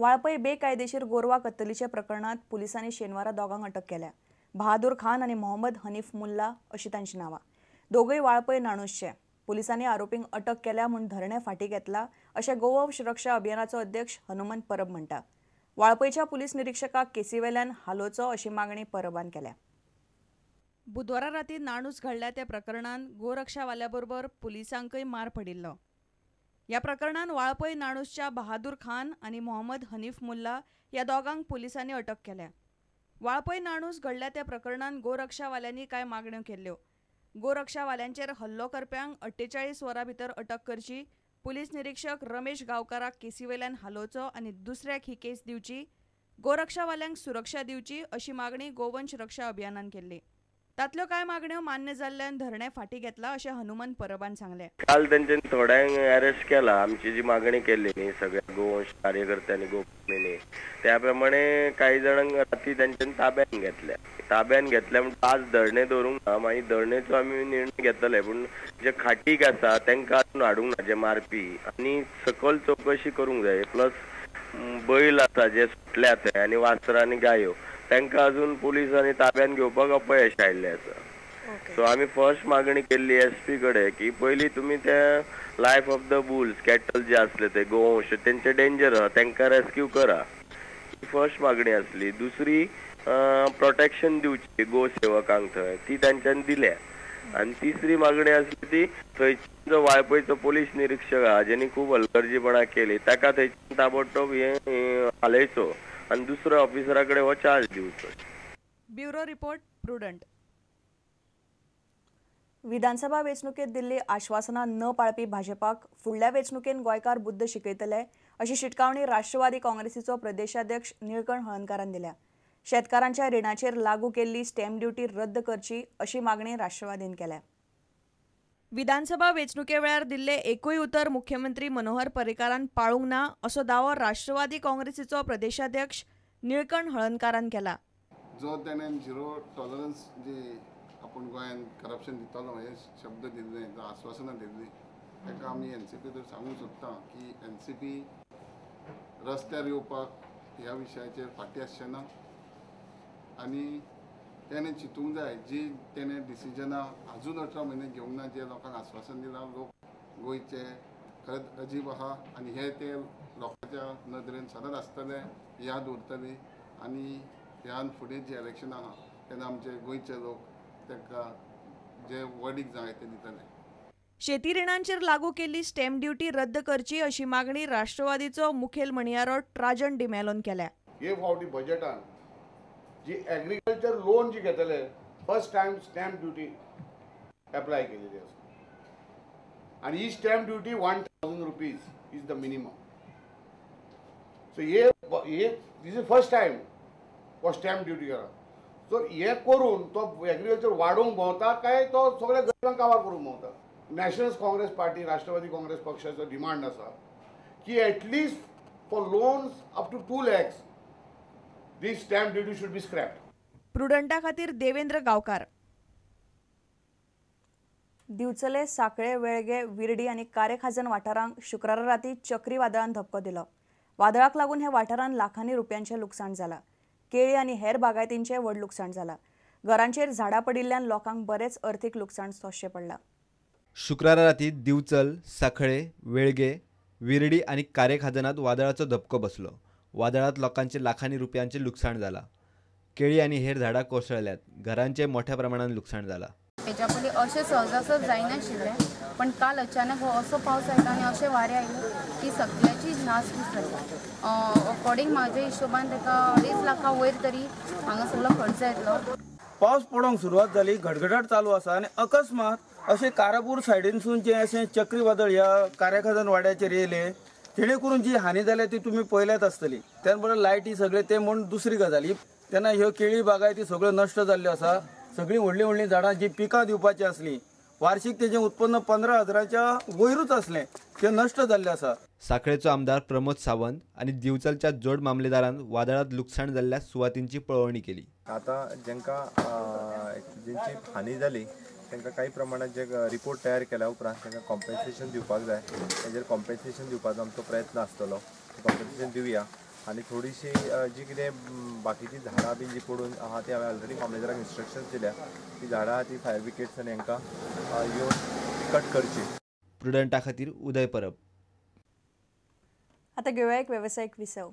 वाळपय बेकायदेशीर गोरवा कत्तलीच्या प्रकरणात पुलिसांनी शेनवारा दोगांक अटक केल्या. बहादूर खान आनी मोहम्मद हनीफ मुल्ला अशी तांची नांवां. दोगूय वाळपय नाणूसचे. पुलिसांनी आरोपींक अटक केल्या म्हूण धरणें फाटीं घेतला अशें गोवंश रक्षा अभियानाचो अध्यक्ष हनुमंत परब म्हणटा. वाळपयच्या पुलीस निरीक्षकाक केसीवेल्यान हालोवचो अशी मागणी परबान केल्या. बुधवारा राती नाणूस घडल्या त्या प्रकरणान गोरक्षावाल्या बरोबर पुलिसांकय मार पडिल्लो. ह्या प्रकरणान वाळपय नाणूसच्या बहादूर खान आनी मोहम्मद हनीफ मुल्ला ह्या दोगांक पुलिसांनी अटक केल्या. वाळपय नाणूस घडल्या त्या प्रकरणान गोरक्षावाल्यांनी कांय मागण्यो केल्ल्यो. गोरक्षावाल्यांचेर हल्लो करप्यांक 48 वरां भितर अटक करची, पुलीस निरीक्षक रमेश गांवकाराक केसीवेल्यान हालोवचो आनी दुसऱ्याक ही केस दिवची, गोरक्षावाल्यांक सुरक्षा दिवची अशी मागणी गोवंश रक्षा अभियानान केल्ली. तांतल्यो कांय मागण्यो मान्य जाल्ल्यान धरणें फाटीं घेतला अशें हनुमंत परबान सांगलें. काल तेंच्यांनी थोड्यांक अरेस्ट केला. आमची जी मागणी केल्ली न्ही सगळ्या गोवंश कार्यकर्त्यांनी, गोप्रेमींनी, त्या प्रमाणे कांय जाणांक राती तेंच्यांनी ताब्यान घेतल्या. ताब्यान घेतल्या म्हणून आज धरणें दवरूंक ना, मागीर धरणेचो आमी निर्णय घेतले. पूण जे खाटीक आसा तांकां अजून हाडूंक ना, जे मारपी, आनी सकयल चवकशी करूंक जाय. प्लस बैल आसा जे सुटल्यात ते आनी वासरां आनी गायो, तांकां अजून पुलिसांनी ताब्यान घेवपाक अपयश आयिल्लें आसा. सो आमी फर्स्ट मागणी केल्ली एस पी कडेन की पयलीं तुमी ते life of the bulls cattle जे आसले ते गोवंश तेंचे डेंजर आसा, तांकां रेस्क्यू करा, ही फर्स्ट मागणी आसली. दुसरी प्रोटेक्शन दिवची गोसेवकांक थंय, ती तांच्यांनी दिल्या. आनी तिसरी मागणी आसली ती थंयच्यान जो वाळपयचो पोलीस निरीक्षक आहा जेणी खूब हलगर्जीपणां केली ताका थंयच्यान ताबडतोब हें हालयचो आनी दुसऱ्या ऑफिसरा कडेन हो चार्ज दिवचो. Bureau report, Prudent. विधानसभा वेंचणुकेंत दिल्ली आश्वासनां न पाळपी भाजपाक फुडल्या वेंचणुकेंत गोंयकार बुद्द शिकयतले अशी शिटकावणी राष्ट्रवादी काँग्रेसीचो प्रदेशाध्यक्ष निळकंठ हळर्णकारान दिल्या. शेतकारांच्या रिणाचेर लागू केल्ली स्टॅम्प ड्युटी रद्द करची अशी मागणी राष्ट्रवादीन केल्या. विधानसभा वेंचणुके वेळार दिल्ले एकूय उतर मुख्यमंत्री मनोहर पर्रीकारान पाळूंक ना असो दावो राष्ट्रवादी काँग्रेसीचो प्रदेशाध्यक्ष निळकंठ हळर्णकारान केला. जो ताणें झिरो टॉलरन्स जी आपूण गोंयांत करप्शन दितलो हे शब्द दिल्ले, आश्वासनां दिल्लीं, ताका आमी एनसीपी तर सांगूंक सोदता की एनसीपी रस्त्यार येवपाक ह्या विशयाचेर फाटीं आसचें ना. आनी तेणें चिंतूंक जाय जी तेणें डिसिजनां आजून 18 म्हयने घेवंक ना, जे लोकांक आश्वासन दिलां, लोक गोंयचे खरेंच अजीब आहा आनी हे ते लोकांच्या नदरेन सदांच आसतले, याद उरतली. आनी ह्यान फुडें जी इलेक्शनां आहा तेन्ना आमचे गोंयचे लोक ताका जे वर्डीक जाय ते दितले. शेती रिणांचेर लागू केल्ली स्टॅम्प ड्युटी रद्द करची अशी मागणी राष्ट्रवादीचो मुखेल म्हणयारो ट्राजन डिमेलोन केल्या. हे फावटी बजेटान जी एग्रीकल्चर लोन जी घेतले first time stamp duty apply केलेली आसा आनी ही stamp duty 1000 rupees is the minimum. So hey hey this is first time for stamp duty करा. सो हे करून तो एग्रीकल्चर वाडोवंक भोंवता काय तो सगळे गरिबांक काबार करूंक भोंवता. नॅशनल काँग्रेस पार्टी, राष्ट्रवादी काँग्रेस पक्षाचो डिमांड आसा की at least for loans up to 2 lakhs this stamp duty should be scrapped. प्रुडंटा खातीर देवेंद्र गांवकार. दिवचले, साखळे, वेळगे, विर्डी आनी कारेखाजन वाठारांक शुक्रारा राती चक्री वादळान धपको दिलो. वादळाक लागून ह्या वाठारांत लाखांनी रुपयांचें लुकसाण जालां. केळी आनी हेर बागायतींचें व्हड लुकसाण जालां. घरांचेर झाडां पडिल्ल्यान लोकांक बरेंच अर्थीक लुकसाण सोंसचें पडलां. शुक्रारा राती दिवचल, साखळे, वेळगे, विर्डी आनी कारेखाजनात वादळाचो धपको बसलो. वादळात लोकांचे लाखांनी रुपयांचे लुकसाण जाला. केळी आनी हेर झाडां कोसळ्ळ्यात. घरांचे मोठ्या प्रमाणात लुकसाण जाला. हेच्या पयलीं अशें सहजासहज जायनाशिल्लें, पण काल अचानक हो असो पावस आयलो आनी अशें वारें आयलें की सगळ्याची नासधूस जाली. अकॉर्डिंग म्हाज्या हिशोबान ताका 2.5 लाखां वयर तरी हांगा सगळो खर्च येतलो. पावस पडोंक सुरवात जाली, घडघडाट चालू आसा आनी अकस्मात अशें कारापूर सायडीनसून जें अशें चक्रीवादळ ह्या कारेखाजन वाड्याचेर येयलें, तेणे करून जी हानी जाल्या ती तुमी पळयल्यात आसतली. त्यान बरोबर लायटी सगळे ते म्हूण दुसरी गजाल ही. तेन्ना ह्यो केळी बागायती सगळ्यो नश्ट जाल्ल्यो आसा. सगळीं व्हडलीं व्हडलीं झाडां जी पिकां दिवपाची आसलीं, वार्षिक तेजें उत्पन्न 15,000च्या वयरूच आसलें, तें नश्ट जाल्लें आसा. साखळेचो आमदार प्रमोद सावंत आनी दिवचलच्या जोड मामलेदारान वादळांत लुकसाण जाल्ल्या सुवातींची पळोवणी केली. आतां जेंका जेंची हानी जाली तांकां काही प्रमाणात जे रिपोर्ट तयार केल्या उपरांत तांकां कॉम्पेन्सेशन दिवपाक जाय. तेजेर कॉम्पेन्सेशन दिवपाचो आमचो प्रयत्न आसतलो. कॉम्पेन्सेशन दिवया. आनी थोडीशी जी कितें बाकीची झाडां बीन जी पडून आहा ती हांवें ऑलरेडी मामलेदाराक इन्स्ट्रक्शन्स दिल्या ती झाडां आहा ती फायर ब्रिगेड्स आनी हांकां येवन कट करची. प्रुडंटा खातीर उदय परब. आता घेवया एक वेवसायीक विसव.